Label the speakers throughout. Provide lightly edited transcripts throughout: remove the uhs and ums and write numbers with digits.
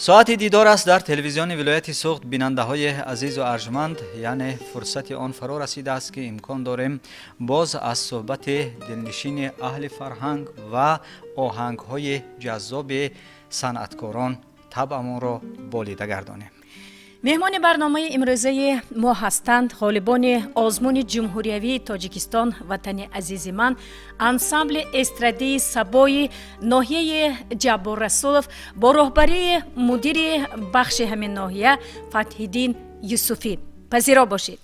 Speaker 1: Соати дидор аст дар телевизиони вилояти Суғд. Бинандаҳои азизу арҷманд, яъне фурсати он фаро расидааст, ки имкон дорем боз аз суҳбати дилнишини аҳли фарҳанг ва оҳангҳои ҷаззоби санъаткорон табъамонро болида гардонем.
Speaker 2: Меҳмони барномаи имрӯзаи мо ҳастанд ғолибони озмуни ҷумҳуриявии Тоҷикистон «Ватани азизи ман», ансамбли эстрадии «Сабои» ноҳияи Ҷаббор Расулов бо роҳбарии мудири бахши ҳамин ноҳия Фатҳиддин Юсуфӣ. Пазиро бошед.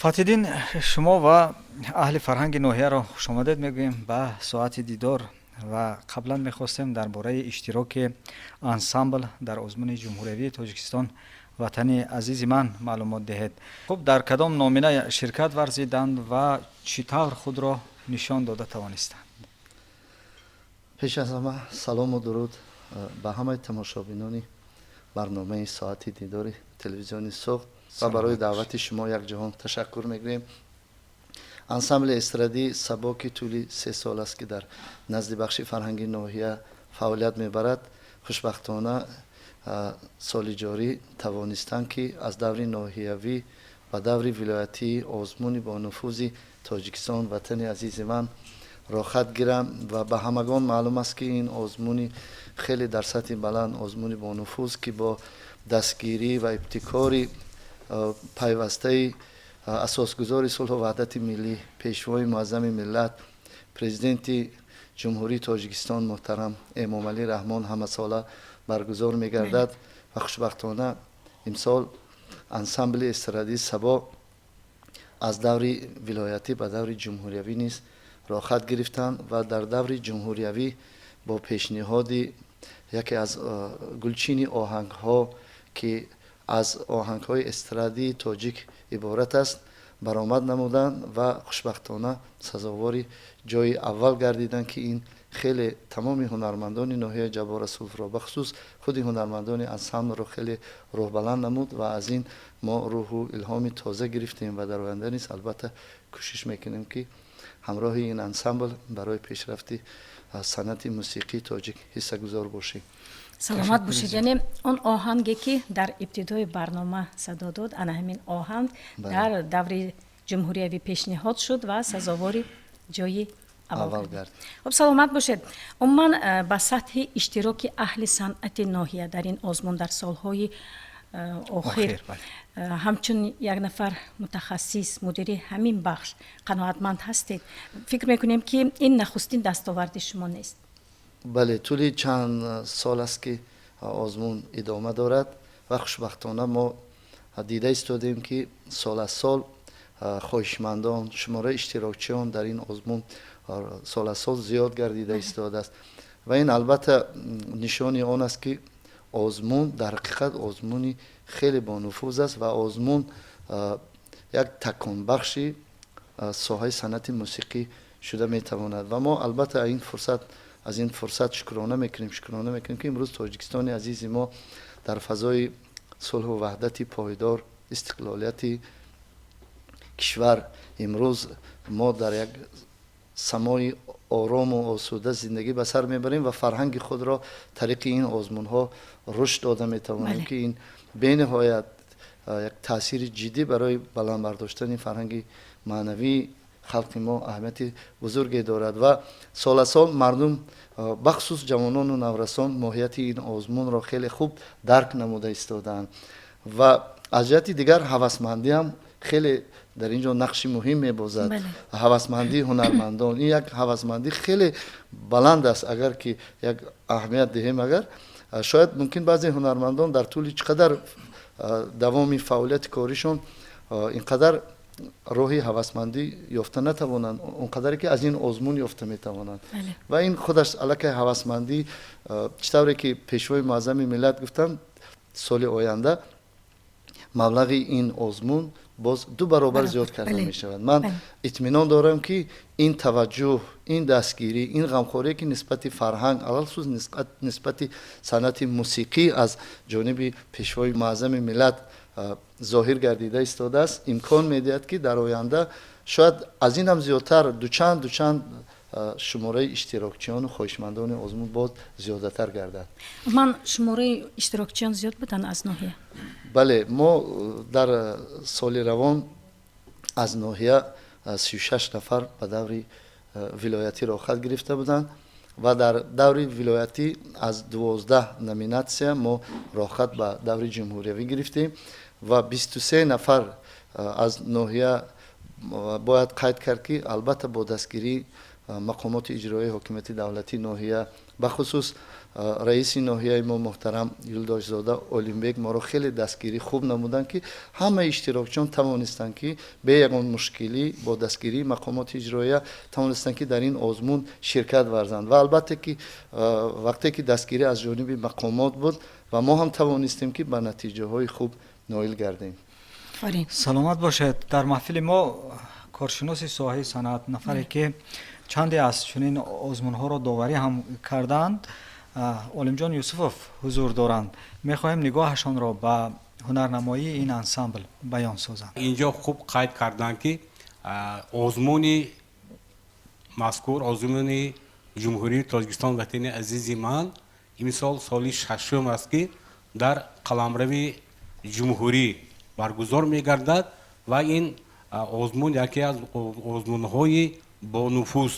Speaker 1: Фатҳиддин, шумо ва аҳли фарҳанги ноҳияро хушомадед мегӯем ба соати дидор ва қаблан мехостем дар бораи иштироки ансамбл дар озмуни ҷумҳуриявии Тоҷикистон «Ватани азизи ман» маълумот диҳед. Хуб, дар кадом номина ширкат варзиданд ва чӣ тавр худро нишон дода тавонистанд?
Speaker 3: Пеш аз ҳама салому дуруд ба ҳамаи тамошобинони барномаи соати дидори телевизиони Суғд ва барои даъвати шумо як ҷаҳон ташаккур мегӯем. Ансамбли эстрадии Сабо, ки тӯли 3 сол аст, ки дар назди бахши фарҳанги ноҳия фаъолият мебарад, хушбахтона соли ҷорӣ тавонистанд, ки аз даври ноҳиявӣ ба даври вилоятии озмуни бонуфузи Тоҷикистон «Ватани азизи ман» роҳхат гиранд. Ва ба ҳамагон маълум аст, ки ин озмуни хеле дар сатҳи баланд, озмуни бонуфуз, ки бо дастгирӣ ва ибтикори пайвастаи асосгузори сулҳу ваҳдати миллӣ, Пешвои муаззами миллат, Президенти Ҷумҳурии Тоҷикистон муҳтарам Эмомалӣ Раҳмон ҳамасола баргузор мегардад. Ва хушбахтона имсол ансамбли эстрадии Сабо аз даври вилоятӣ ба даври ҷумҳуриявӣ низ роҳхат гирифтанд ва дар даври ҷумҳуриявӣ бо пешниҳоди яке аз гулчини оҳангҳо, ки аз оҳангҳои эстрадии тоҷик иборат аст, баромад намуданд ва хушбахтона сазовори ҷои аввал гардиданд, ки ин хеле тамоми ҳунармандони ноҳияи Ҷаббор Расуловро, бахусус худи ҳунармандони ансамблро хеле рӯҳбаланд намуд. Ва аз ин мо рӯҳу илҳоми тоза гирифтем ва дар оянда низ албатта кӯшиш мекунем, ки ҳамроҳи ин ансамбл барои пешрафти санъати мусиқии тоҷик ҳиссагузор бошем.
Speaker 2: Саломат бошед. Яъне он оҳанге, ки дар ибтидои барнома садо дод, ана ҳамин оҳанг дар даври ҷумҳуриявӣ пешниҳод шуд ва сазовори ҷои аввал гардид. Хуб, саломат бошед. Умуман, ба сатҳи иштироки аҳли санъати ноҳия дар ин озмун дар солҳои охир ҳамчун як нафар мутахассис, мудири ҳамин бахш қаноатманд ҳастед? Фикр мекунем, ки ин нахустин дастоварди шумо нест.
Speaker 3: Бале, тӯли чанд сол аст, ки озмун идома дорад ва хушбахтона мо дида истодем, ки сол аз сол хоҳишмандон, шумораи иштирокчиён дар ин озмун сол аз сол зиёд гардида истодааст. Ва ин албатта нишони он аст, ки озмун дар ҳақиқат озмуни хеле бонуфуз аст ва озмун як таконбахши соҳаи санъати мусиқӣ шуда метавонад. Ва мо албатта ин фурсат аз ин фурсат шукрона мекунем, ки имрӯз Тоҷикистони азизи мо дар фазои сулҳу ваҳдати пойдор, истиқлолияти кишвар, имрӯз мо дар як самои орому осуда зиндагӣ ба сар мебарем ва фарҳанги худро тариқи ин озмунҳо рушд дода метавонем, ки ин бениҳоят як таъсири ҷиддӣ барои баланд бардоштани фарҳанги маънавии халқи мо аҳамияти бузурге дорад. Ва сол аз сол мардум, бахусус ҷавонону наврасон, моҳияти ин озмунро хеле хуб дарк намуда истодаанд. Ва аз ҷиҳати дигар ҳавасмандиам хеле дар ин ҷо нақши муҳим мебозад. Ҳавасмандии ҳунармандон, ин як ҳавасмандӣ хеле баланд аст. Агар ки як аҳамият диҳем, агар шояд мумкин баъзе ҳунармандон дар тӯли чӣ қадар давоми фаъолияти коришон ин қадар роҳи ҳавасмандӣ ёфта натавонанд, он қадаре ки аз ин озмун ёфта метавонанд. Ва ин худаш аллакай ҳавасмандӣ. Чӣ тавре ки Пешвои муаззами миллат гуфтанд, соли оянда маблағи ин озмун боз ду баробар зиёд карда мешавад. Ман итминон дорам, ки ин таваҷҷӯҳ, ин дастгирӣ, ин ғамхорие, ки нисбати фарҳанг, алалхусус нисбати санъати мусиқӣ аз ҷониби Пешвои муаззами миллат зоҳир гардида истодааст, имкон медиҳад, ки дар оянда шояд аз ин ҳам зиёдтар, дучанд дучанд шумораи иштирокчиёну хоҳишмандони озмун боз зиёдатар гардад.
Speaker 2: Ман шумораи иштирокчиён зиёд буданд аз ноҳия?
Speaker 3: Бале, мо дар соли равон аз ноҳия 36 нафар ба даври вилоятӣ роҳхат гирифта буданд ва дар даври вилоятӣ аз 12 номинатсия мо роҳхат ба даври ҷумҳуриявӣ гирифтем ва 23 нафар аз ноҳия. Бояд қайд кард, ки албатта бо дастгирии Мақомоти иҷроии ҳокимияти давлатии ноҳия, бахусус раиси ноҳияи мо муҳтарам Юлдошзода Олимбек моро хеле дастгирӣ хуб намуданд, ки ҳамаи иштирокчиён тавонистанд, ки бе ягон мушкилӣ бо дастгирии мақомоти иҷроия тавонистанд, ки дар ин озмун ширкат варзанд. Ва албатта ки вақте ки дастгирӣ аз ҷониби мақомот буд ва мо ҳам тавонистем, ки ба натиҷаҳои хуб ноил гардем.
Speaker 1: Саломат бошед. Дар маҳфили мо коршиноси соҳаи санъат, нафаре ки чанде аз чунин озмунҳоро доварӣ ҳам кардаанд, Олимҷон Юсуфов ҳузур доранд. Мехоҳем нигоҳашонро ба ҳунарнамоии ин ансамбл баён созанд.
Speaker 4: Инҷо хуб қайд карданд, ки озмуни мазкур, озмуни Ҷумҳурии Тоҷикистон «Ватани азизи ман», имсол соли шашум аст, ки дар қаламрави ҷумҳурӣ баргузор мегардад ва ин озмун яке аз озмунҳои бонуфуз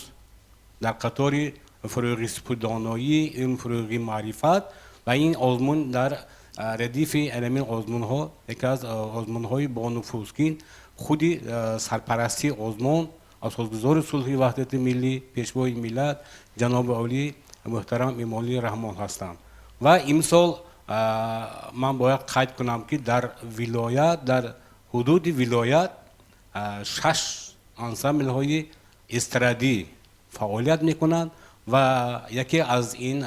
Speaker 4: дар қатори фурӯғи сипудоноӣ, илм, фурӯғи маърифат ва ин озмун дар радифи ҳамин озмунҳо яке аз озмунҳои бонуфуз, ки худи сарпарастии озмун асосгузори сулҳи ваҳдати миллӣ, пешвои миллат, ҷаноби олӣ муҳтарам Эмомалӣ Раҳмон ҳастанд. Ва имсол ман бояд қайд кунам, ки дар вилоят, дар ҳудуди вилоят шаш ансамблҳои эстрадӣ фаъолият мекунанд ва яке аз ин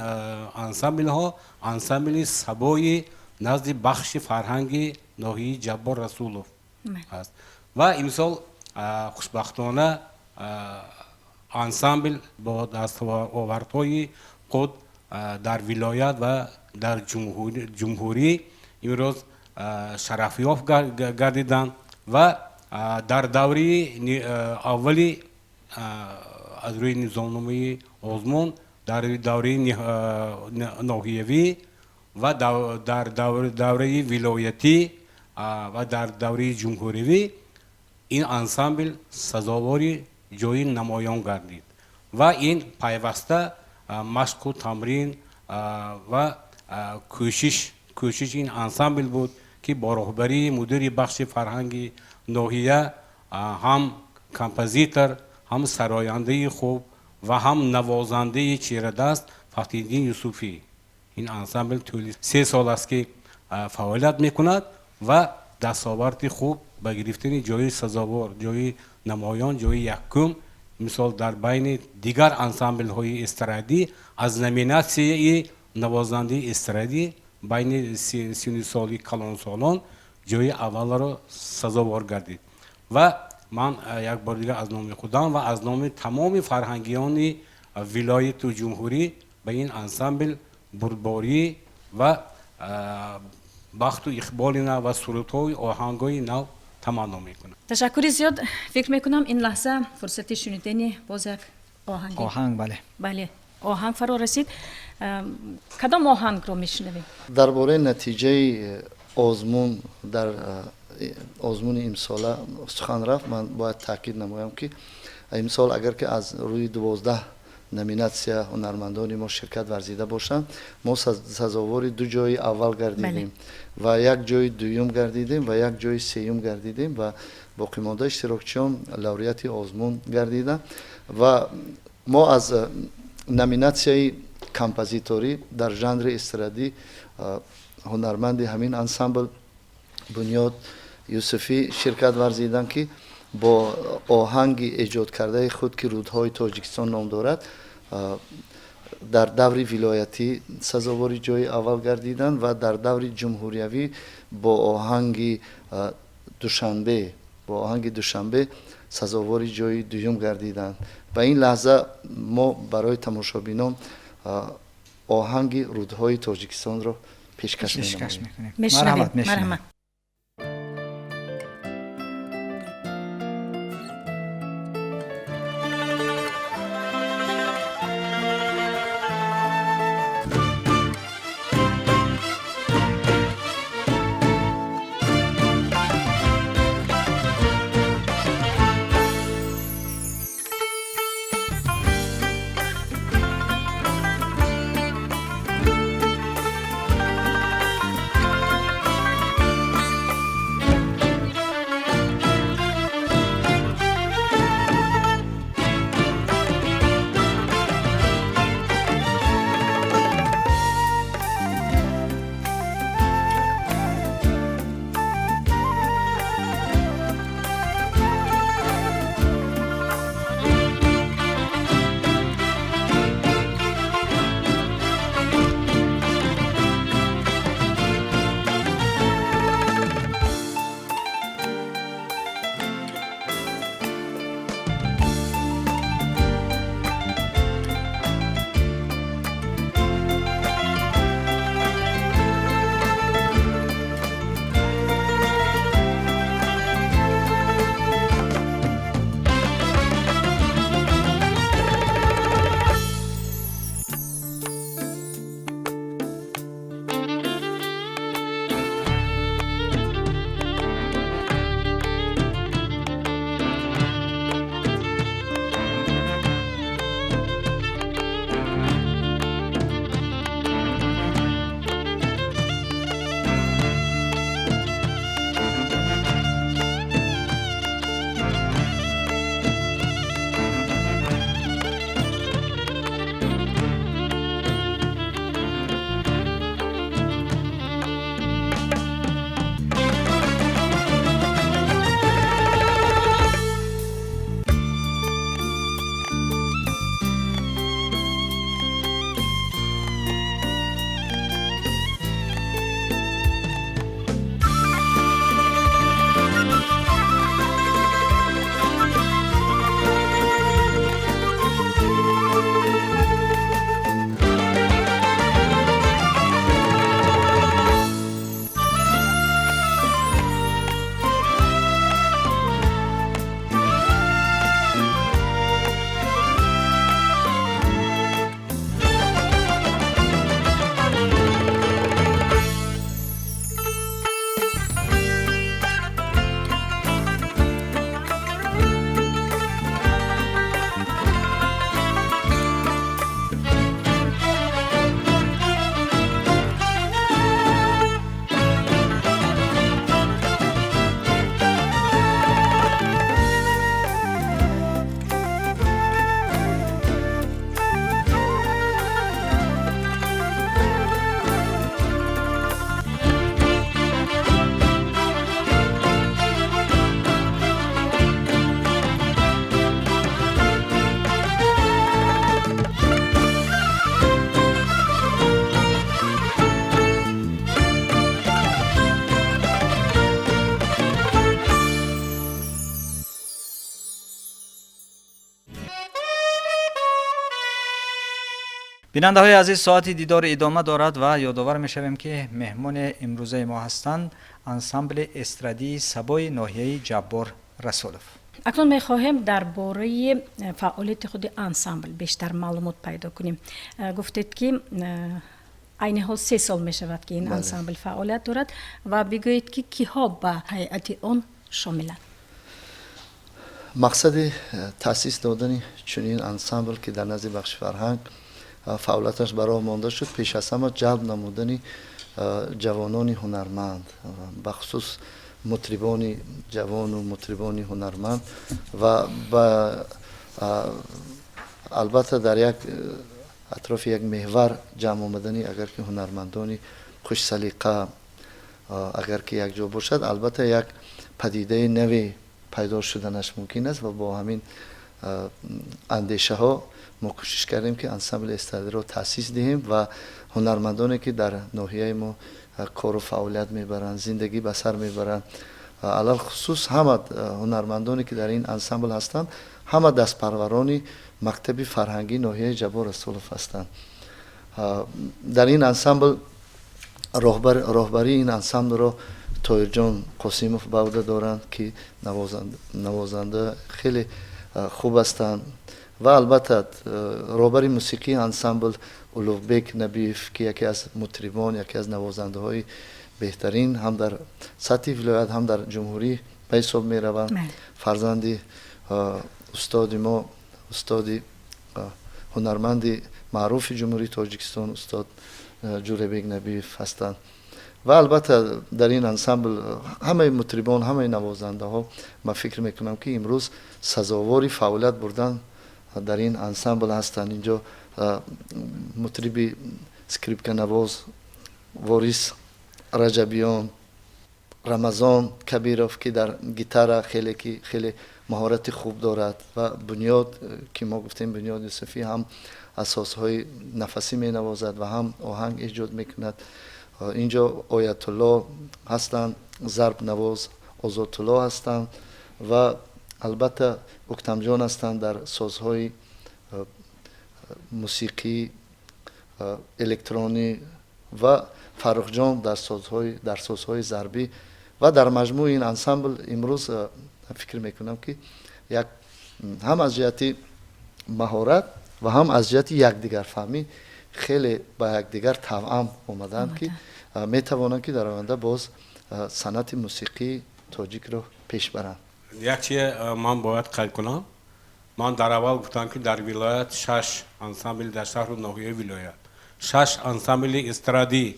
Speaker 4: ансамблҳо ансамбли Сабои назди бахши фарҳанги ноҳияи Ҷаббор Расулов аст. Ва имсол хушбахтона ансамбл бо дастовардҳои худ дар вилоят ва дар ҷумҳурӣ имрӯз шарафёб гардиданд ва дар даври аввали аз рӯи низомномаи озмун дар давраи ноҳиявӣ ва дар давраи вилоятӣ ва дар давраи ҷумҳуривӣ ин ансамбл сазовори ҷои намоён гардид. Ва ин пайваста машқу тамрин ва кӯшиши ин ансамбл буд, ки бо роҳбарии мудири бахши фарҳанги ноҳия, ҳам композитор, ҳам сарояндаи хуб ва ҳам навозандаи чирадаст Фатҳиддин Юсуфӣ. Ин ансамбл тӯли 3 сол аст, ки фаъолият мекунад ва дастоварди хуб ба гирифтани ҷои сазовор, ҷои намоён, ҷои якум мисол дар байни дигар ансамблҳои эстрадӣ аз номинатсияи навозандаи эстрадӣ байни синну соли калонсолон ҷои аввалро сазовор гардид. Ва ман як бор дигар аз номи худам ва аз номи тамоми фарҳангиёни вилояту ҷумҳурӣ ба ин ансамбл бурдборӣ ва бахту иқболи нав ва сурудҳои оҳангҳои нав таманно мекунам.
Speaker 2: Ташаккури зиёд. Фикр мекунам, ин лаҳза фурсати шунидани боз як оҳанг
Speaker 1: Оҳанг, бале.
Speaker 2: Бале, оҳанг фаро расид. Кадом оҳангро мешунавем?
Speaker 3: Дар бораи натиҷаи озмун, дар озмуни имсола сухан рафт, ман бояд таъкид намоям, ки имсол агар ки аз рӯи 12 номинатсия ҳунармандони мо ширкат варзида бошанд, мо сазовори ду ҷои аввал гардидем ва як ҷои дуюм гардидем ва як ҷои сеюм гардидем ва боқимондаи иштирокчиён лауреати озмун гардиданд. Ва мо аз номинатсияи композиторӣ дар жанри эстрадӣ ҳунарманди ҳамин ансамбл Бунёд Юсуфӣ ширкат варзиданд, ки бо оҳанги эҷодкардаи худ, ки «Рӯдҳои Тоҷикистон» ном дорад, дар даври вилоятӣ сазовори ҷои аввал гардиданд ва дар даври ҷумҳуриявӣ бо оҳанги «Душанбе» сазовори ҷои дуюм гардиданд. Ва ин лаҳза мо барои тамошобинон оҳанги «Рӯдҳои Тоҷикистонро» пешкаш
Speaker 1: мекунем.
Speaker 2: Марҳамат.
Speaker 1: Бинандаҳои азиз, соати дидор идома дорад ва ёдовар мешавем, ки меҳмони имрӯзаи мо ҳастанд ансамбли эстрадии Сабои ноҳияи Ҷаббор Расулов.
Speaker 2: Акнун мехоҳем дар бораи фаъолияти худи ансамбл бештар маълумот пайдо кунем. Гуфтед, ки айни ҳол 3 сол мешавад, ки ин ансамбл фаъолият дорад, ва бигӯед, ки киҳо ба ҳайати он шомиланд?
Speaker 3: Мақсади таъсис додани чунин ансамбл, ки дар назди бахши фарҳанг фаъолияташ ба роҳ монда шуд, пеш аз ҳама ҷалб намудани ҷавонони ҳунарманд, бахусус мутрибони ҷавону мутрибони ҳунарманд ва албатта дар як атрофи як меҳвар ҷамъ омадани, агар ки ҳунармандони хушсалиқа агар ки якҷо бошад, албатта як падидаи наве пайдо шуданаш мумкин аст. Ва бо ҳамин андешаҳо мо кӯшиш кардем, ки ансамбли эстрадиро таъсис диҳем ва ҳунармандоне, ки дар ноҳияи мо кору фаъолият мебаранд, зиндагӣ ба сар мебаранд, алалхусус ҳама ҳунармандоне, ки дар ин ансамбл ҳастанд, ҳама дастпарварони мактаби фарҳангии ноҳияи Ҷаббор Расулов ҳастанд. Дар ин ансамбл роҳбарии ин ансамблро Тоирҷон Қосимов ба уҳда доранд, ки навозанда хеле хуб ҳастанд, ва албатта роҳбари мусиқии ансамбл Улуғбек Набиев, ки яке аз мутрибон, яке аз навозандаҳои беҳтарин ҳам дар сатҳи вилоят, ҳам дар ҷумҳурӣ ба ҳисоб мераванд, фарзанди устоди мо, устоди ҳунарманди маъруфи Ҷумҳурии Тоҷикистон, устод Ҷӯрабек Набиев ҳастанд. Ва албатта дар ин ансамбл ҳамаи мутрибон, ҳамаи навозандаҳо, ман фикр мекунам, ки имрӯз сазовори фаъолият бурдан дар ин ансамбл ҳастанд. Инҷо мутриби скрипканавоз Ворис Раҷабиён, Рамазон Кабиров, ки дар гитара хеле ки хеле маҳорати хуб дорад, ва Бунёд, ки мо гуфтем, Бунёд Юсуфӣ ҳам асосҳои нафасӣ менавозад ва ҳам оҳанг эҷод мекунад. Инҷо Оятулло ҳастанд, зарбнавоз Озодтулло ҳастанд ва албатта Уктамҷон ҳастанд дар созҳои мусиқӣ электронӣ ва Фаррухҷон дар созҳои зарбӣ. Ва дар маҷмӯи ин ансамбл имрӯз фикр мекунам, ки як ҳам аз ҷиҳати маҳорат ва ҳам аз ҷиҳати якдигарфаҳмӣ хеле ба якдигар тавъам омаданд, ки метавонанд, ки дар оянда боз санъати мусиқии тоҷикро пеш баранд.
Speaker 4: Як чизе ман бояд қайд кунам. Ман дар аввал гуфтам, ки дар вилоят шаш ансамбл, дар шаҳру ноҳияи вилоят шаш ансамбли эстрадӣ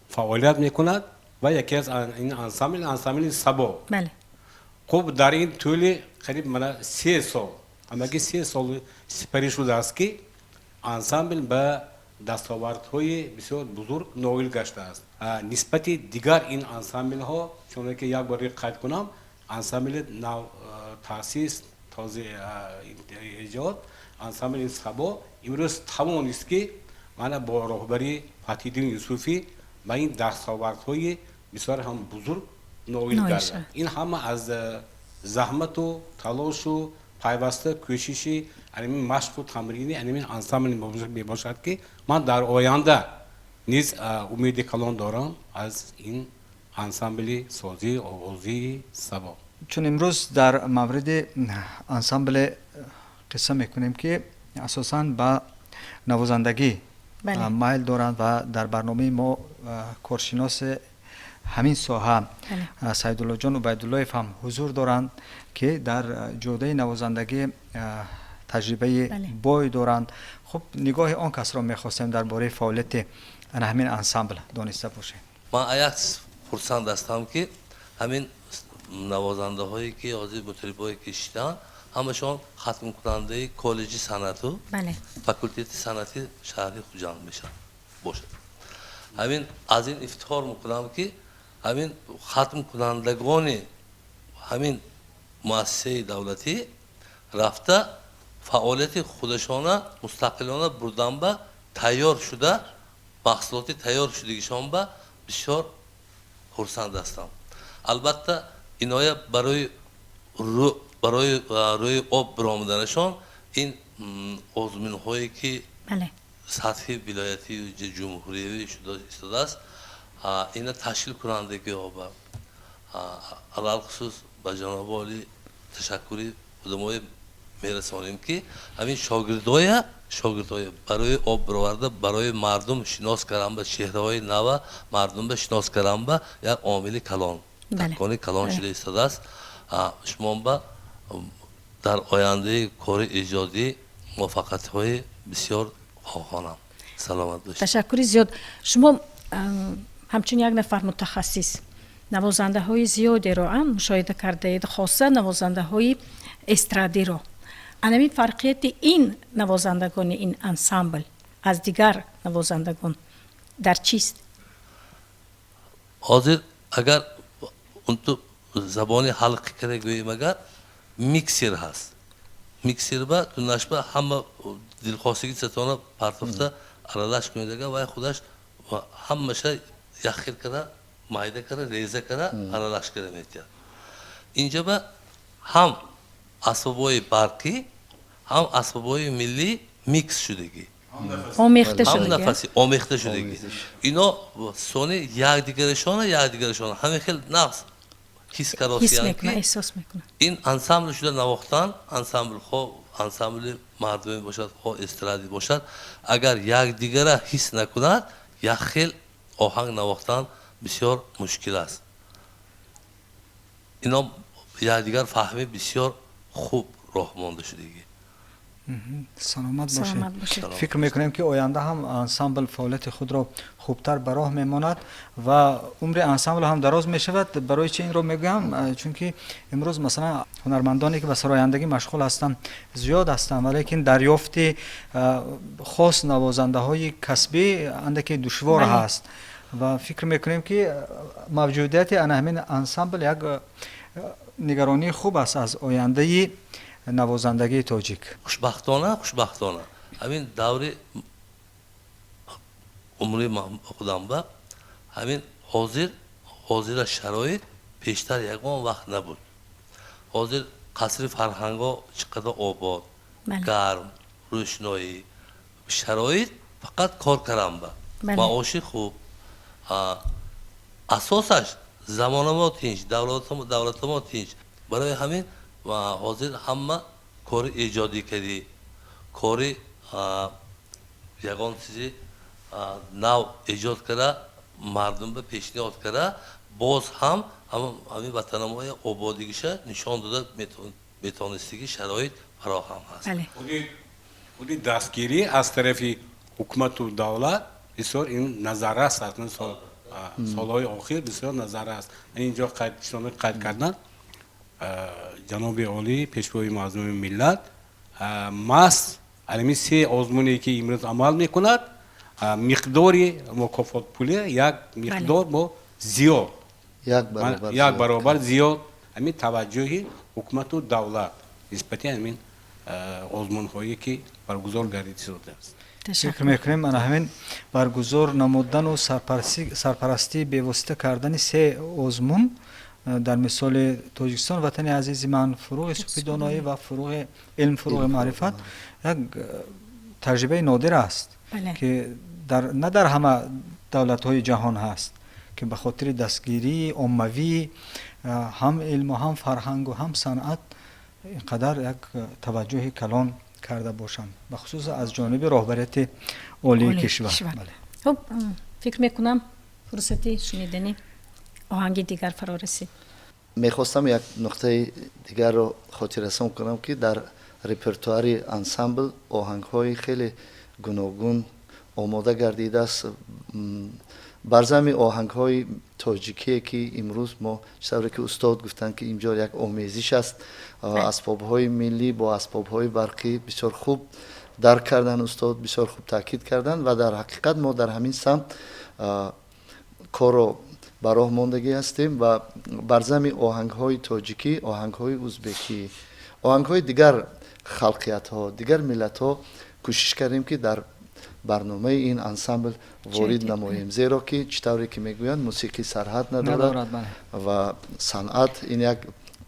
Speaker 4: фаъолият мекунад ва яке аз ин ансамбл ансамбли Сабо. Хуб, дар ин тӯли қариб мана 3 сол, ҳамагӣ 3 сол сипарӣ шудааст, ки ансамбл ба дастовардҳои бисёр бузург ноил гаштааст нисбати дигар ин ансамблҳо. Чуне ки як бори қайд кунам, ансамбли нав таъсис, тоза эҷод ансамбли Сабо имрӯз тавонист, ки мана бо роҳбарии Фатҳиддин Юсуфӣ ба ин дастовардҳои бисёр ҳам бузург ноил гардад. Ин ҳама аз заҳмату талошу пайваста кӯшиши анамин машқу тамрини анамин ансамбл мебошад, ки ман дар оянда низ умеди калон дорам аз ин ансамбли созии овозии Сабо.
Speaker 1: Чун имрӯз дар мавриди ансамбле қисса мекунем, ки асосан ба навозандагӣ майл доранд ва дар барномаи мо коршиноси ҳамин соҳа Саидуллоҷон Убайдуллоев ҳам ҳузур доранд, ки дар ҷодаи навозандагӣ таҷрибаи бой доранд. Хуб, нигоҳи он касро мехостем дар бораи фаъолияти ана ҳамин ансамбл дониста бошем.
Speaker 5: Ман як хурсанд ҳастам, ки ҳамин навозандаҳое, ки ҳозир мутрибое ки шидаанд, ҳамашон хатмкунандаи коллеҷи санъату факултети санъати шаҳри Хуҷанд мешаванд бошад. Ҳамин аз ин ифтихор мекунам, ки ҳамин хатмкунандагони ҳамин муассисаи давлатӣ рафта фаъолияти худашона мустақилона бурдан ба тайёр шуда, маҳсулоти тайёр шудагишон ба бисёр хурсанд ҳастам. Албатта, иноя барои рӯи об биромаданашон ин озмунҳое ки Сатҳи вилоятию ҷумҳуриявӣ шуда истодааст. Ина ташкилкунандагиҳо ба алалхусус ба ҷаноби олӣ ташаккури худамои мерасонем, ки ҳамин шогирдоя барои об бароварда, барои мардум шинос кардан, ба чеҳраҳои нава мардумба шинос кардан ба як омили калон, такони калон шуда истодааст. Шумоба дар ояндаи кори эҷодӣ муваффақиятҳои бисёр хоҳонам, саломат бошед.
Speaker 2: Ташаккури зиёд. Шумо ҳамчун як нафар мутахассис навозандаҳои зиёдеро мушоҳида кардаед, хоса навозандаҳои эстрадиро. Анамин фарқияти ин навозандагони ин ансамбл аз дигар навозандагон дар чист?
Speaker 5: Ҳозир агар унту забони халқӣ кара гӯем, агар миксер ҳаст, миксер ба дунашба ҳама дилхостагӣ сатона партофта аралаш кунед, агар вай худаш ҳамаша як хел кара, майда кара, реза кара, аралаш кара метиҳад. Инҷа ба ҳам асбобҳои барқӣ, ҳам асбобҳои миллӣ микс шудагӣ.
Speaker 2: Омехта.
Speaker 5: Ҳам нафаси омехта шудагӣ. Ино сони якдигарашона ҳамин хел нағз ҳис каросиянд, ки
Speaker 2: эҳсос мекунад.
Speaker 5: Ин ансамбл шуда навохтан, ансамбл хо ансамбли мардумӣ бошад, хо эстрадӣ бошад, агар якдигара ҳис накунад, як хел оҳанг навохтан бисёр мушкил аст. Ино якдигар фаҳмӣ бисёр хуб роҳ монда шудагӣ.
Speaker 1: Саломат бошед. Фикр мекунем, ки оянда ҳам ансамбл фаъолияти худро хубтар ба роҳ мемонад ва умри ансамбл ҳам дароз мешавад. Барои чи инро мегӯям? Чунки имрӯз, масалан, ҳунармандоне, ки ба сарояндагӣ машғул ҳастанд, зиёд ҳастанд, валекин дарёфти хос навозандаҳои касбӣ андаке душвор ҳаст ва фикр мекунем, ки мавҷудияти ана ҳамин ансамбл як нигаронии хуб аст аз ояндаи навозандагии тоҷик.
Speaker 5: Хушбахтона, ҳамин даври умри худам ба ҳамин ҳозира шароит пештар ягон вақт набуд. Ҳозир қасри фарҳангҳо чӣ қадар обод, гарм, рӯшноӣ, шароит фақат кор кардан ба маоши хуб, асосаш замонамо тинч, давлатамо тинч. Барои ҳамин ҳозир ҳама кори эҷодӣ кардӣ, кори ягон чизи нав эҷод карда, мардумба пешниҳод карда, боз ҳам ҳамин ватанамоя ободигиша нишон дода метавонистагӣ шароит фароҳам ҳаст.
Speaker 4: Худи дастгирӣ аз тарафи ҳукумату давлат бисёр ин назаррас аст. Солҳои охир бисёр назаррас. Инҷо қайд кардан, ҷаноби олӣ, пешвои муаззами миллат, маҳз алами се озмуне, ки имрӯз амал мекунад, миқдори мукофотпулӣ як миқдор бо зиёд, як баробар зиёд. Ҳамин таваҷҷӯҳи ҳукумату давлат нисбати ҳамин озмунҳое, ки баргузор гардида истодааст.
Speaker 1: Фикр мекунем, ана ҳамин баргузор намудану сарпарастии бевосита кардани се озмун, дар мисоли Тоҷикистон ватани азизи ман, фуруғи субҳи ва фуруғи илм, фуруғи маърифат, як таҷрибаи нодир аст, ки на дар ҳама давлатҳои ҷаҳон ҳаст, ки ба хотири дастгирии оммавӣ ҳам илму, ҳам фарҳангу, ҳам санъат ин қадар як таваҷҷӯҳи калон карда бошанд, бахусус аз ҷониби роҳбарияти олии кишвар.
Speaker 2: Хуб, фикр мекунам, фурсати шунидани оҳанги дигар фаро расид.
Speaker 3: Мехостам як нуқтаи дигарро хотиррасон кунам, ки дар репертуари ансамбл оҳангҳои хеле гуногун омода гардидааст. Бар зами оҳангҳои тоҷикие, ки имрӯз мо, чӣ тавре ки устод гуфтанд, ки инҷо як омезиш аст, асбобҳои миллӣ бо асбобҳои барқӣ, бисёр хуб дарк кардан устод, бисёр хуб таъкид карданд ва дар ҳақиқат мо дар ҳамин самт корро ба роҳ мондагӣ ҳастем ва бар зами оҳангҳои тоҷикӣ оҳангҳои узбекӣ, оҳангҳои дигар халқиятҳо, дигар миллатҳо кӯшиш кардем, ки дар барномаи ин ансамбл ворид намоем, зеро ки, чӣ тавре ки мегӯянд, мусиқӣ сарҳад надорад ва санъат ин як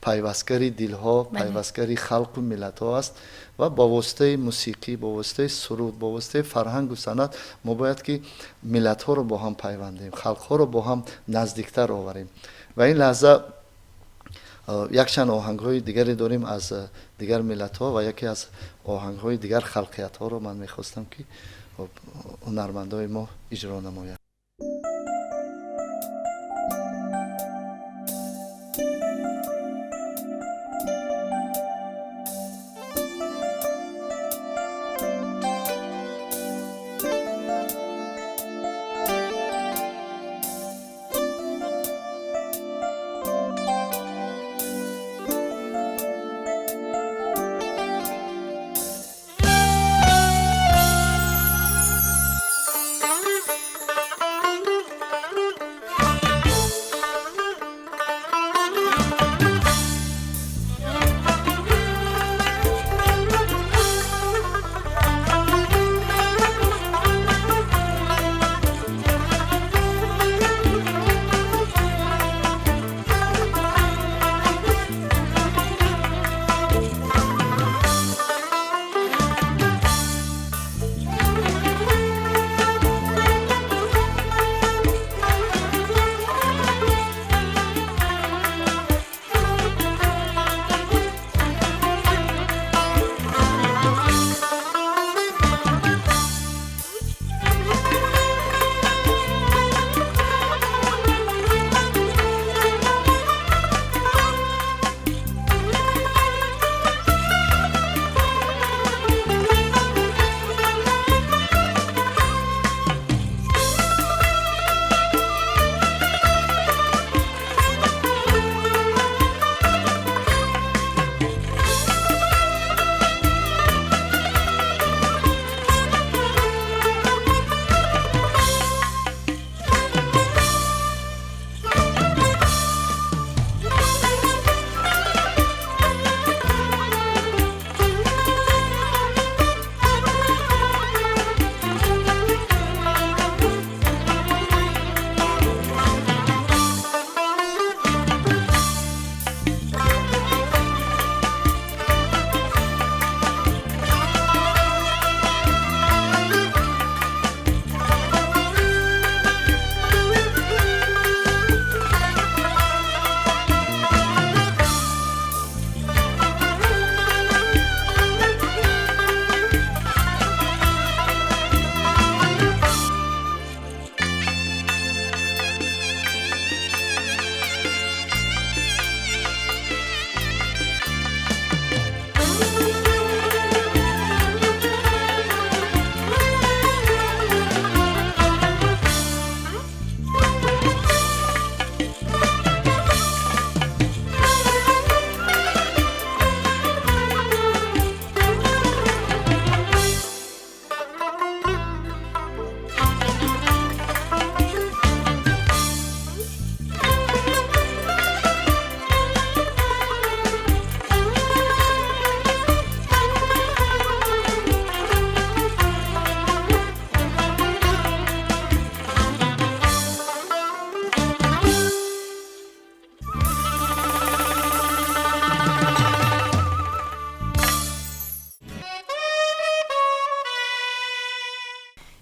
Speaker 3: Пайвастгари дилҳо, пайвастгари халқу миллатҳо аст ва бо воситаи мусиқӣ, бо воситаи суруд, бо воситаи фарҳангу санъат мо бояд ки миллатҳоро бо ҳам пайвандем, халқҳоро бо ҳам наздиктар оварем. Ва ин лаҳза якчанд оҳангҳои дигаре дорем аз дигар миллатҳо ва яке аз оҳангҳои дигар халқиятҳоро ман мехостам, ки ҳунармандои мо иҷро намоянд.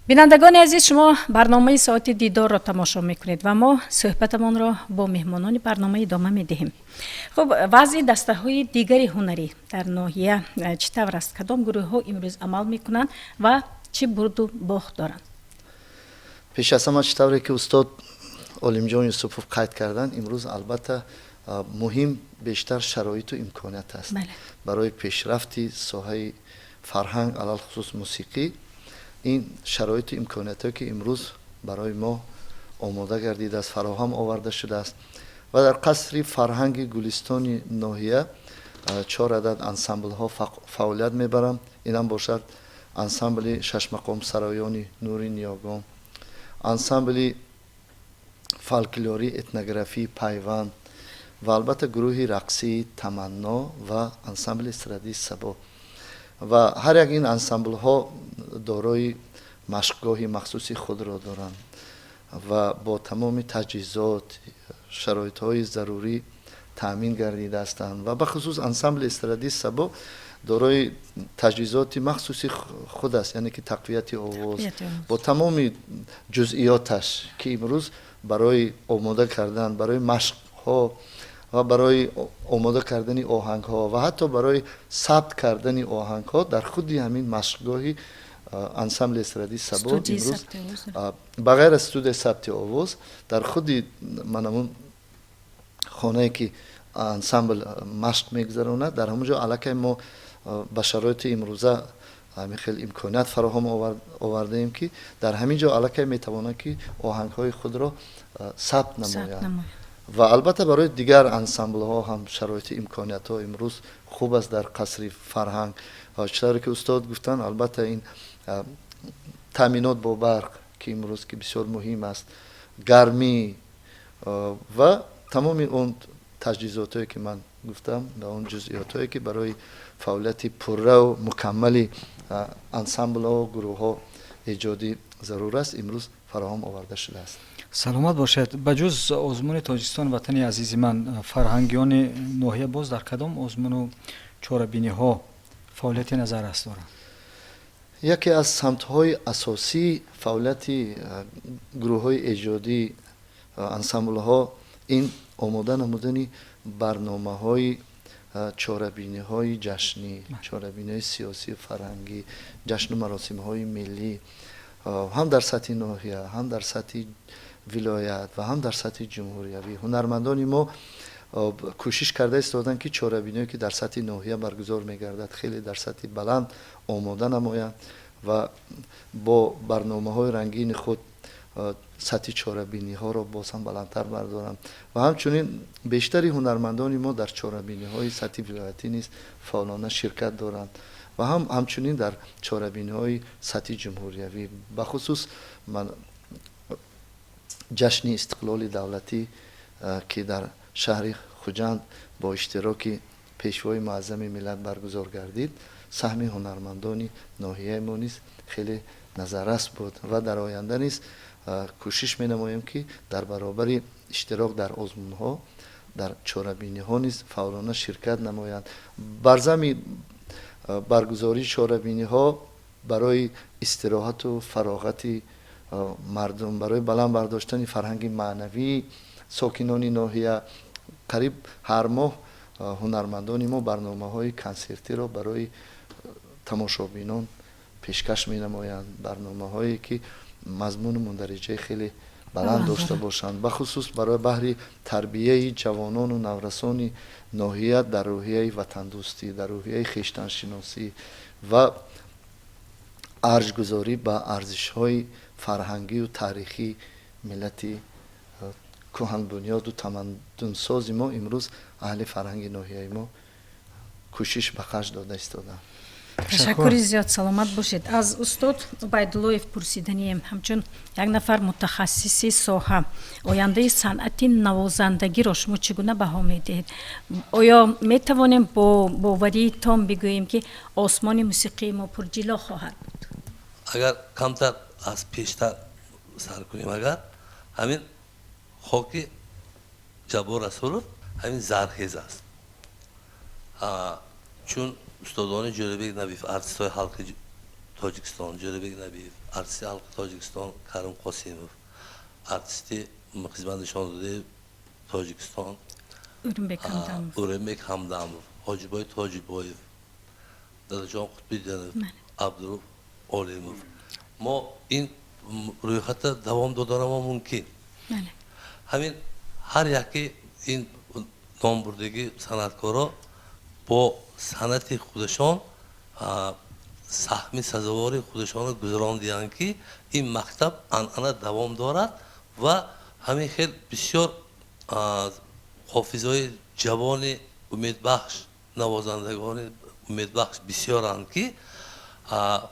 Speaker 2: Бинандагони азиз, шумо барномаи Соати дидорро тамошо мекунед ва мо суҳбатамонро бо меҳмонони барнома идома медиҳем. Хуб, вазъи дастаҳои дигари ҳунарӣ дар ноҳия чӣ тавр аст? Кадом гурӯҳҳо имрӯз амал мекунанд ва чӣ бурду бохт доранд?
Speaker 3: Пеш аз ҳама, чӣ тавре ки устод Олимҷон Юсупов қайд карданд, имрӯз албатта муҳим бештар шароиту имконият аст барои пешрафти соҳаи фарҳанг, алалхусус мусиқӣ. Ин шароиту имкониятҳое ки имрӯз барои мо омода гардидааст, фароҳам оварда шудааст ва дар қасри фарҳанги Гулистони ноҳия чор адад ансамблҳо фаъолият мебаранд. Инам бошад ансамбли шашмақом сароёни Нури Ниёгон, ансамбли фолклорӣ этнографии Пайванд ва албатта гурӯҳи рақсии Таманно ва ансамбли эстрадии Сабо. Ва ҳар як ин ансамблҳо дорои машқгоҳи махсуси худро доранд ва бо тамоми таҷҳизот, шароитҳои зарурӣ Таъмин гардида ҳастанд ва бахусус ансамбли эстрадии Сабо дорои таҷҳизоти махсуси худ аст, яъне ки тақвияти овоз бо тамоми ҷузъиёташ, ки имрӯз барои омода кардан, барои машқҳо ва барои омода кардани оҳангҳо ва ҳатто барои сабт кардани оҳангҳо дар худи ҳамин машқгоҳи ансамбли эстрадии Сабо имрӯз, ба ғайр аз студияи сабти овоз, дар худи манамун хонае, ки ансамбл машқ мегузаронад, дар ҳамон ҷо аллакай мо ба шароити имрӯза ҳамин хел имконият фароҳам овардаем, ки дар ҳамин ҷо аллакай метавонанд, ки оҳангҳои худро сабт намоянд. Ва албатта барои дигар ансамблҳо ҳам шароити имкониятҳо имрӯз хуб аст дар қасри фарҳанг. Чӣ ки устод гуфтанд, албатта ин таъминот бо барқ, ки имрӯз ки бисёр муҳим аст, гармӣ ва тамоми он таҷҳизотое, ки ман гуфтам, ва он ҷузъиётое, ки барои фаъолияти пурраву мукаммали ансамблҳо, гурӯҳҳо эҷодӣ зарур аст, имрӯз фароҳам оварда шудааст.
Speaker 1: Саломат бошед. Ба ҷуз озмуни Тоҷикистон Ватани азизи ман, фарҳангиёни ноҳия боз дар кадом озмуну чорабиниҳо фаъолияти назаррас доранд?
Speaker 3: Яке аз самтҳои асосии фаъолияти гурӯҳҳои эҷодӣ, ансамблҳо ин омода намудани барномаҳои чорабиниҳои ҷашнӣ, чорабиниҳои сиёсию фарҳангӣ, ҷашну маросимҳои миллӣ, ҳам дар сатҳи ноҳия, ҳам дар сатҳи вилоят ва ҳам дар сатҳи ҷумҳуриявӣ. Ҳунармандони мо кӯшиш карда истоданд, ки чорабиниҳое, ки дар сатҳи ноҳия баргузор мегардад, хеле дар сатҳи баланд омода намоянд ва бо барномаҳои рангини худ сатҳи чорабиниҳоро боз ҳам баландтар бардоранд. Ва ҳамчунин бештари ҳунармандони мо дар чорабиниҳои сатҳи вилоятӣ низ фаъолона ширкат доранд ва ҳам ҳамчунин дар чорабиниҳои сатҳи ҷумҳуриявӣ, бахусус ҷашни истиқлоли давлатӣ, ки дар шаҳри Хуҷанд бо иштироки Пешвои муаззами миллат баргузор гардид, саҳми ҳунармандони ноҳияи мо низ хеле назаррас буд. Ва дар оянда низ кӯшиш менамоем, ки дар баробари иштирок дар озмунҳо дар чорабиниҳо низ фаъолона ширкат намоянд. Бар зами баргузории чорабиниҳо барои истироҳату фароғати мардум, барои баланд бардоштани фарҳанги маънавии сокинони ноҳия, қариб ҳар моҳ ҳунармандони мо барномаҳои консертиро барои тамошобинон пешкаш менамоянд, барномаҳое, ки мазмуну мундариҷаи хеле баланд дошта бошанд, бахусус барои баҳри тарбияи ҷавонону наврасони ноҳия дар рӯҳияи ватандӯстӣ, дар рӯҳияи хештаншиносӣ ва арҷгузорӣ ба арзишҳои фарҳангию таърихии миллати кӯҳанбунёду тамаддунсози мо. Имрӯз аҳли фарҳанги ноҳияи мо кӯшиш ба харҷ дода истодаанд.
Speaker 2: Ташаккури зиёд, саломат бошед. Аз устод Убайдуллоев пурсиданием: ҳамчун як нафар мутахассиси соҳа, ояндаи санъати навозандагиро шумо чӣ гуна баҳо медиҳед? Оё метавонем бо боварии том бигӯем, ки осмони мусиқии мо пурҷило хоҳад буд?
Speaker 5: Агар камтар аз пештар сар кунем, агар ҳамин хоки Ҷаббор Расулов ҳамин зархез аст, чун устодони Ҷӯрабек Набиев, артистҳои халқи Тоҷикистон Ҷӯрабек Набиев, артисти халқи Тоҷикистон Карим Қосимов, артисти хизматнишондодаи Тоҷикистон Ӯрунбек Ҳамдамов, Ҳоҷибой Тоҷибоев, Дадаҷон Қутбиддинов, Абдуруф Олимов, мо ин рӯйхатта давом доданамо мумкин. Ҳамин ҳар яке ин номбурдагӣ санъаткоро бо санъати худашон саҳми сазовори худашонро гузарондиҳанд, ки ин мактаб анъана давом дорад. Ва ҳамин хел бисёр ҳофизҳои ҷавони умедбахш, навозандагони умедбахш бисёранд, ки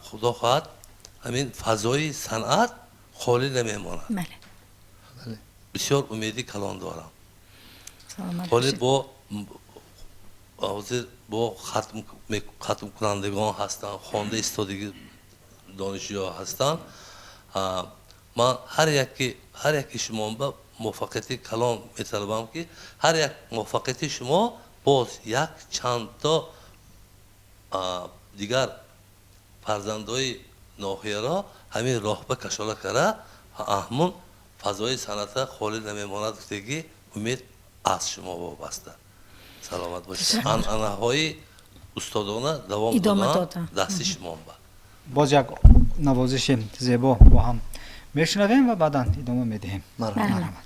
Speaker 5: худо хоҳад, ҳамин фазои санъат холӣ намемонад. Бисёр умеди калон дорам. Ҳоле бо ҳозир бо хатмкунандагон ҳастанд, хонда истодагӣ донишҷӯ ҳастанд. Ман ҳар яки шумо ба Муваффақияти калон металабам, ки ҳар як муваффақияти шумо боз як чандто дигар фарзандои ноҳияро ҳамин роҳба кашола кара, ҳамун фазои санъата холӣ намемонад гуфтагӣ умед аз шумо вобаста. Саломат бошед. Анъанаҳои устодона давом додан дасти шумо.
Speaker 1: Боз як навозиши зебо бо ҳам мешунавем ва баъдан идома медиҳем.
Speaker 3: Марҳамат.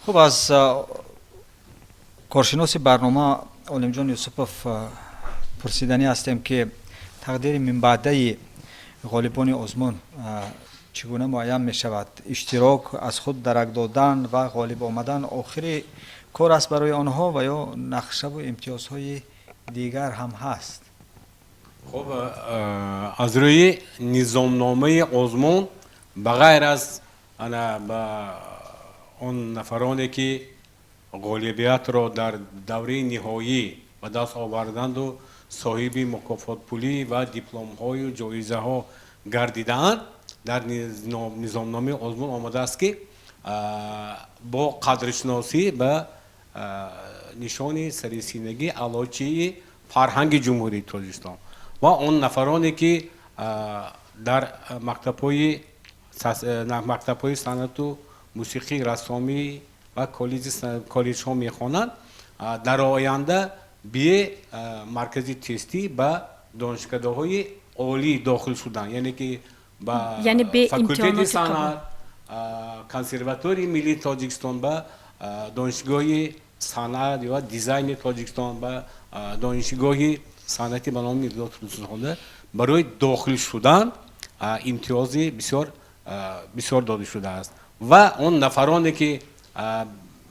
Speaker 1: Хуб, аз коршиноси барнома Олимҷон Юсупов пурсиданӣ ҳастем, ки тақдири минбаъдаи ғолибони озмун чӣ гуна муайян мешавад? Иштирок, аз худ дарак додан ва ғолиб омадан охири кор аст барои онҳо ва ё нақшаву имтиёзҳои дигар ҳам ҳаст?
Speaker 4: Хуб, аз рӯи низомномаи озмун, ба ғайр аз ана ба он нафароне, ки ғолибиятро дар давраи ниҳоӣ ба даст оварданду соҳиби мукофотпулӣ ва дипломҳою ҷоизаҳо гардидаанд, дар низомномаи озмун омадааст, ки бо қадршиносӣ ба нишони сарисинагии аълочии фарҳанги Ҷумҳурии Тоҷикистон ва он нафароне, ки дар мактабҳои санъату мусиқӣ, рассомӣ ва коллеҷҳо мехонанд, дар оянда бе маркази тестӣ ба донишкадаҳои олӣ дохил шудан, яъне ки ба факултети санъат, консерваторияи миллии Тоҷикистон, ба донишгоҳи Санъат ё дизайни Тоҷикистон, ба Донишгоҳи санъати ба номи Мирзо Турсунзода барои дохил шудан имтиёзи бисёр бисёр дода шудааст. Ва он нафароне, ки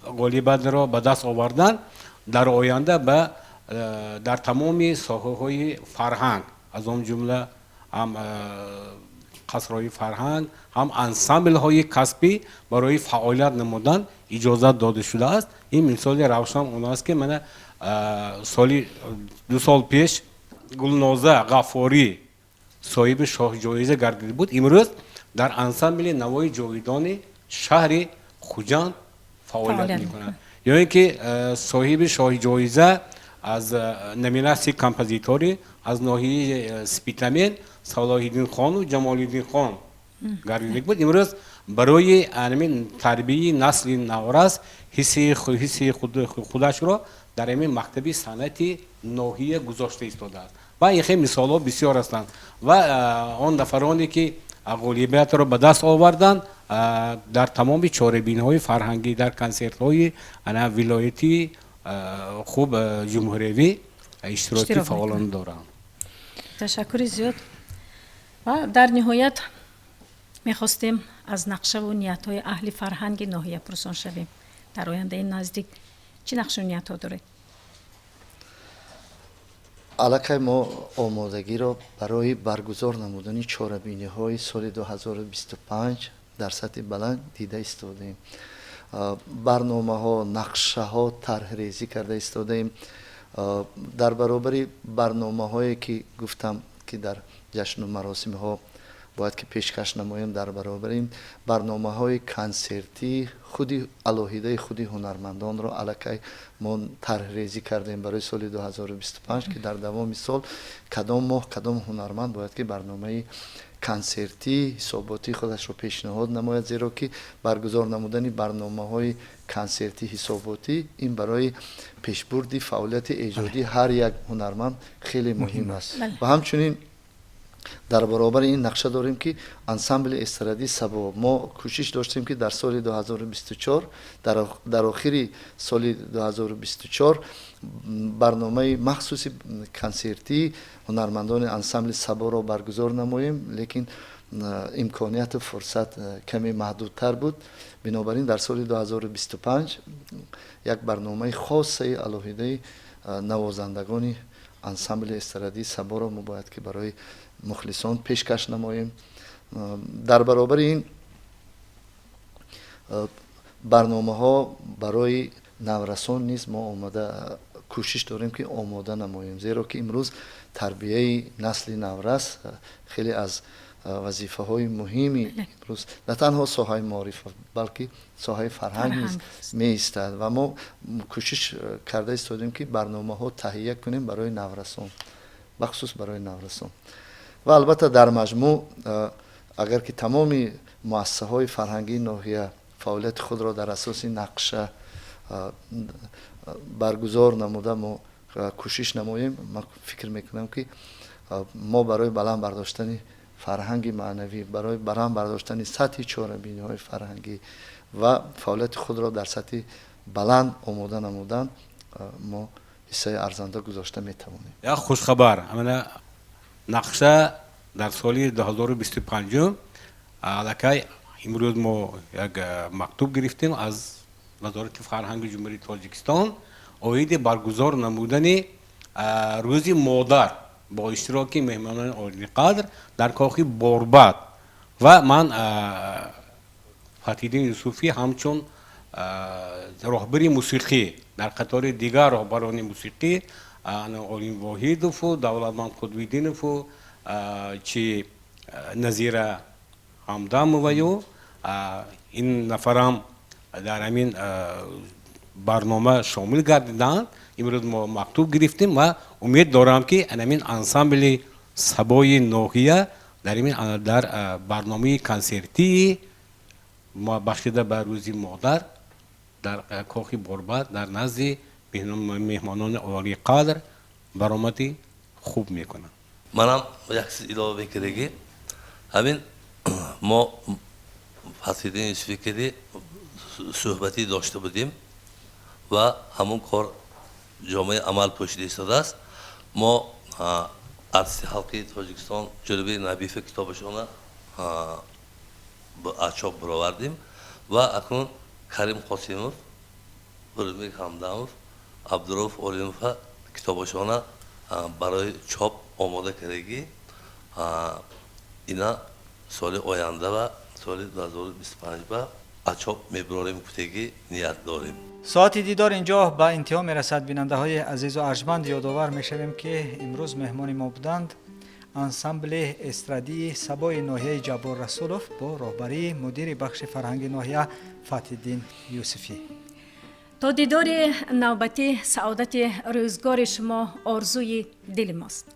Speaker 4: ғолибиятро ба даст оварданд, дар оянда ба дар тамоми соҳаҳои фарҳанг, аз он ҷумла ҳам қасрҳои фарҳанг, ҳам ансамблҳои касбӣ барои фаъолият намудан иҷозат дода шудааст. Ин мисоли равшан он аст, ки мана соли 2 сол пеш Гулноза Ғаффорӣ соҳиби шоҳҷоиза гардида буд, имрӯз дар ансамбли Навои ҷовидони шаҳри Хуҷанд фаъолият мекунад, ё ин ки соҳиби шоҳҷоиза аз номинатсияи композиторӣ аз ноҳияи Спитамен Салоҳиддинхону Ҷамолиддинхон гардида буд, имрӯз барои ҳамин тарбияи насли наврас ҳиссаи худашро дар ҳамин мактаби санъати ноҳия гузошта истодааст. Ва ин хел мисолҳо бисёр ҳастанд. Ва он нафароне, ки ғолибиятро ба даст оварданд, дар тамоми чорабиниҳои фарҳангӣ, дар консертҳои ана вилоятӣ, хуб, ҷумҳуриявӣ иштироки фаъолона доранд.
Speaker 2: Ташаккури зиёд. Ва дар ниҳоят мехостем аз нақшаву ниятҳои аҳли фарҳанги ноҳия пурсон шавем. Дар ояндаи наздик чӣ нақшу ниятҳо доред?
Speaker 3: Аллакай мо омодагиро барои баргузор намудани чорабиниҳои соли 2025 дар сатҳи баланд дида истодаем. Барномаҳо, нақшаҳо тарҳрезӣ карда истодаем. Дар баробари барномаҳое, ки гуфтам, ки дар ҷашну маросимҳо бояд ки пешкаш намоем, дар баробари ин барномаҳои консертӣ худи алоҳидаи худи ҳунармандонро аллакай мо тарҳрезӣ кардем барои соли 2025, ки дар давоми сол кадом моҳ кадом ҳунарманд бояд ки барномаи консертӣ ҳисоботии худашро пешниҳод намояд, зеро ки баргузор намудани барномаҳои консертӣ ҳисоботӣ ин барои пешбурди фаъолияти эҷодии ҳар як ҳунарманд хеле муҳим аст. Ва ҳамчунин дар баробари ин нақша дорем, ки ансамбли эстрадии Сабо, мо кӯшиш доштем, ки дар соли 2024, дар охири соли 2024 барномаи махсуси консертии ҳунармандони ансамбли Саборо баргузор намоем, лекин имконияту фурсат каме маҳдудтар буд. Бинобар ин дар соли 2025 як барномаи хосаи алоҳидаи навозандагони ансамбли эстрадии Саборо мо бояд ки барои мухлисон пешкаш намоем. Дар баробари ин барномаҳо барои наврасон низ мо омода кӯшиш дорем, ки омода намоем, зеро ки имрӯз тарбияи насли наврас хеле аз вазифаҳои муҳими имрӯз на танҳо соҳаи маориф, балки соҳаи фарҳанг низ меистад. Ва мо кӯшиш карда истодем, ки барномаҳо таҳия кунем барои наврасон, бахусус барои наврасон. Ва албатта, дар маҷмӯъ, агар ки тамоми муассисаҳои фарҳангии ноҳия фаъолияти худро дар асоси нақша баргузор намуда мо кӯшиш намоем, ман фикр мекунам, ки мо барои баланд бардоштани фарҳанги маънавӣ, барои баланд бардоштани сатҳи чорабиниҳои фарҳангӣ ва фаъолияти худро дар сатҳи баланд омода намудан мо ҳиссаи арзанда гузошта метавонем.
Speaker 4: Як хушхабар: ана нақша дар соли 2025 аллакай имрӯз мо як мактуб гирифтем аз Вазорати фарҳанги Ҷумҳурии Тоҷикистон оиди баргузор намудани Рӯзи модар бо иштироки меҳмонони олиқадр дар кохи Борбад. Ва ман, Фатҳиддин Юсуфӣ, ҳамчун роҳбари мусиқӣ дар қатори дигар роҳбарони мусиқӣ, Олим Воҳидову Давлатманд Қудвиддинову чи Назира Ҳамдамоваю ин нафарам дар ҳамин барнома шомил гардиданд. Имрӯз мо мактуб гирифтем ва умед дорам, ки ҳамин ансамбли Сабои ноҳия дар барномаи консертии бахшида ба Рӯзи модар дар кохи Борбад дар назди меҳмонони олиқадр баромади хуб мекунанд.
Speaker 5: Манам як чиз илова мекардагӣ. Ҳамин мо Фатҳиддин Юсуфӣ кади суҳбатӣ дошта будем. Ва ҳамун кор ҷомаи амал пӯшида истодааст. Мо артисти халқии Тоҷикистон Ҷӯрабек Набиева китобашона аз чоп баровардем ва акнун Карим Қосимов, Ҳурмик Ҳамдамов, Абдуруф Олимова китобашона барои чоп омода кардагӣ. Ина соли оянда ва соли 2025 ба аз чоп мебарорем гуфтагӣ ният дорем.
Speaker 1: Соати дидор инҷо ба интиҳо мерасад. Бинандаҳои азизу арҷманд, ёдовар мешавем, ки имрӯз меҳмони мо буданд ансамбли эстрадии Сабои ноҳияи Ҷаббор Расулов бо роҳбарии мудири бахши фарҳанги ноҳия Фатҳиддин Юсуфӣ.
Speaker 2: То дидори навбатӣ саодати рӯзгори шумо орзуи дили мост.